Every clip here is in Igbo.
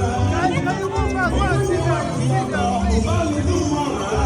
Guys, can you move back? Go and sit down. Sit down, please.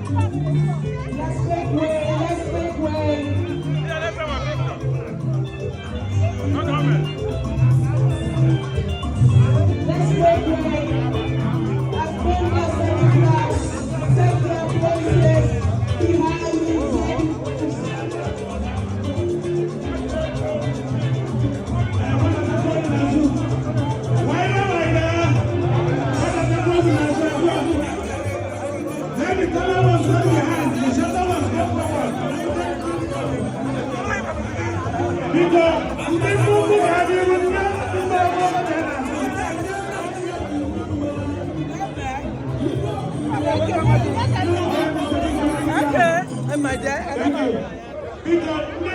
Let's make way, let's make way. Let's make way. As members of the class take their places behind the executives. Let the taller ones go behind, the shorter ones go forward. Biko, ndị mkpụmkpụ ga-adị iru, ndị ndị ọgbọ ga n'azụ. Okay, my dear. Biko, ndị